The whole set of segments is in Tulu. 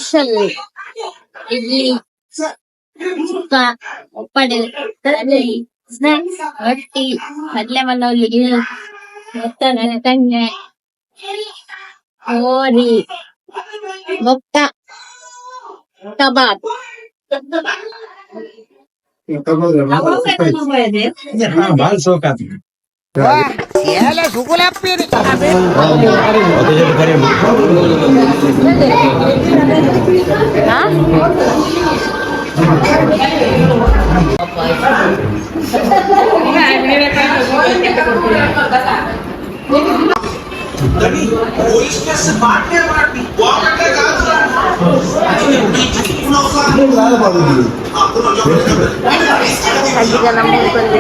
ಸ್ಪೆಷಲ್ ಇಡ್ಲಿ ಸುಕ್ಕ ಉಪ್ಪಡ್ ಸ್ನಾಕ್ಸ್ ರೊಟ್ಟಿ ಕಡ್ಲೆ ಮಲ್ಲೊಲಿ ತಂಗೆ ಕೋರಿ ಬೊಕ್ಕ ಕಬಾಬ್. ಬಾಳ್ ಸೋಕ್ ಆತು. ಸಜ್ಜಿಗೆ ಮುಗ್ಕೊಂಡೆ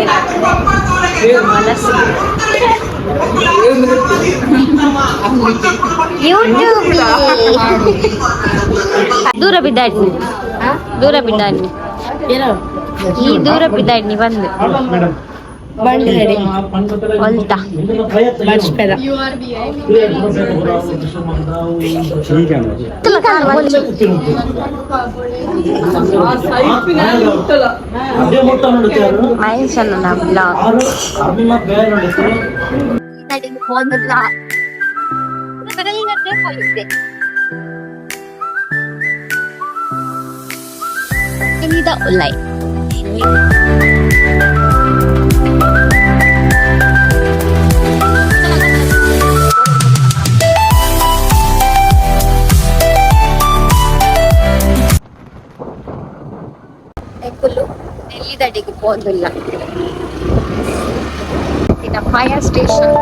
ಮನಸ್ಸು ಯೂಟ್ಯೂಬ್. ದೂರ ಬಿದ್ದಾಡ್ನಿ, ದೂರ ಬಿದ್ದಾಡ್ನಿ, ಈ ದೂರ ಬಿದ್ದಾಡ್ನಿ ಬಂದು ಒಲ್ತ. ಮಹೇಶನ ಬ್ಲಾಗ್. ಉಲ್ಲೈ. ಎಂಕುಲು ನೆಲ್ಲಿದಡಿಗೆ ಪೋಂದುಲ್ಲ ಫೈರ್ ಸ್ಟೇಷನ್.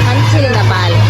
ಮಂಚಿನ ಬಾಲೆ.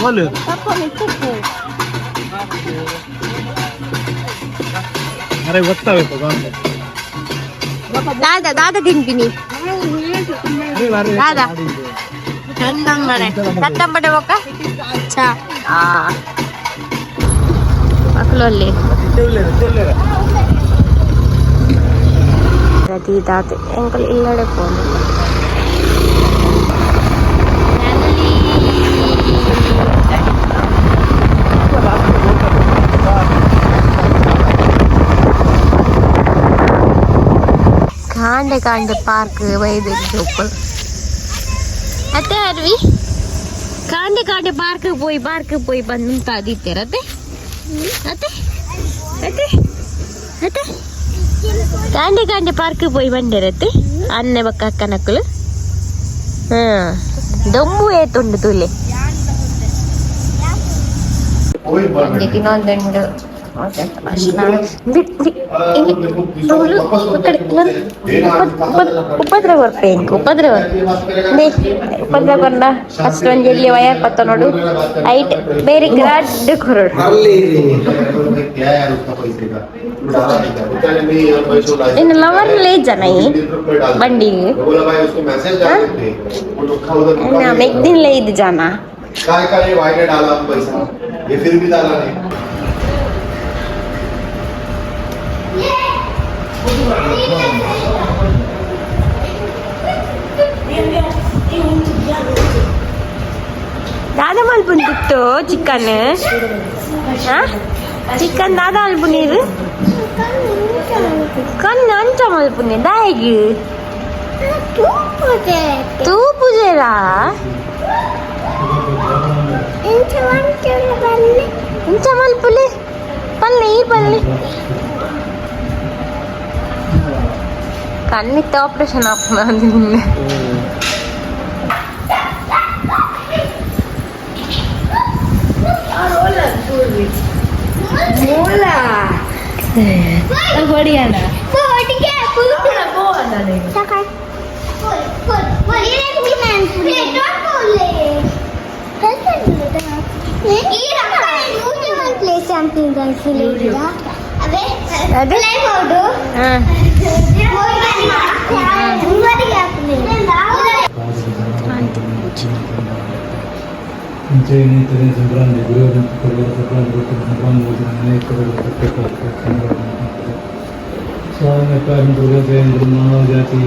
बोल. ಅರೆ ಗೊತ್ತಾಗಬೇಕು. ದಾದಾ ದಾದಾ ತಿನ್ಪಿನಿ ದಾದಾ ತಟ್ಟಂಬಡೆ ಬೊಕ್ಕ ಚಾ ಆ ಮಕ್ಕಳಲ್ಲಿ ದಾದ ಎಂಕಲ್ ಇಲ್ಲಡೆ ಪೋಂದಿಲ್ಲ. ಕಾಂಡೆ ಕಾಂಡೆ ಪಾರ್ಕ್ ಬೈದಿದ್ದು ಅತ್ತೆ ಅರ್ವಿ. ಕಾಂಡೆ ಕಾಂಡೆ ಪಾರ್ಕ್ ಪೋಯಿ, ಪಾರ್ಕ್ ಪೋಯಿ ಬಂದು ಅದಿತ್ತೀರತ್ತೆ. ಅತ್ತೆ ಅತ್ತೆ ಅತ್ತೆ, ಕಾಂಡೆ ಕಾಂಡೆ ಪಾರ್ಕ್ ಪೋಯಿ ಬಂದಿರತ್ತೆ ಅನ್ನೆ ಬಕ್ಕ ಅಕ್ಕನಕ್ಕಲು. ಹಾ, ದೊಂಬು ಏತುಂಡು ತುಲೆ. ತಿನ್ನೊಂದುಂಡು. ಉಪದ್ರ ಕೊರ್ಪೆ ಇಂಕ್, ಉಪದ್ರ ಉಪದ್ರ ಕೊರ್ನ. ಫಸ್ಟ್ ಒಂಜಿ ಎಲ್ಲಿ ವಯರ್ ಪತ್ತ ನೋಡು, ಐಟ್ ಬೇರೆ ಗ್ರಾಡ್ ಕೊರಡು. ಇನ್ನು ಲವರ್ ಲೇ ಜನ ಈ ಬಂಡಿ ಮೆಗ್ದಿನ್ ಲೇ ಇದು ಜನ. काय काय भाई ने डाला पैसा, ये फिर भी डाला नहीं. ದಾದ ಮಲ್ಪುಂದಿತ್ತು ಚಿಕನ್? ಚಿಕನ್ ದಾದ ಮಲ್ಪುನೀರು? ಕಣ್ಣು ಅಂಚ ಮಲ್ಪುನಿ ದಾಯಗ್ ತೂಪುಜೆರಾ? ಇಂಚ ಮಲ್ಪುಲೆ ಪಲ್ಲೆ, ಈ ಪಲ್ಲೆ. ಕಣ್ಣಿತ್ತ ಆಪರೇಷನ್ ಆಪುನ ನಿನ್ನೆ. ಅದೇ ಹಾ. ಸಂಕ್ರಾಂತಿ, ಗುರುವಾರ, ಸಂಕ್ರಾಂತಿ, ಸ್ವಾಮಿ. ಮಾನವ ಜಾತಿ.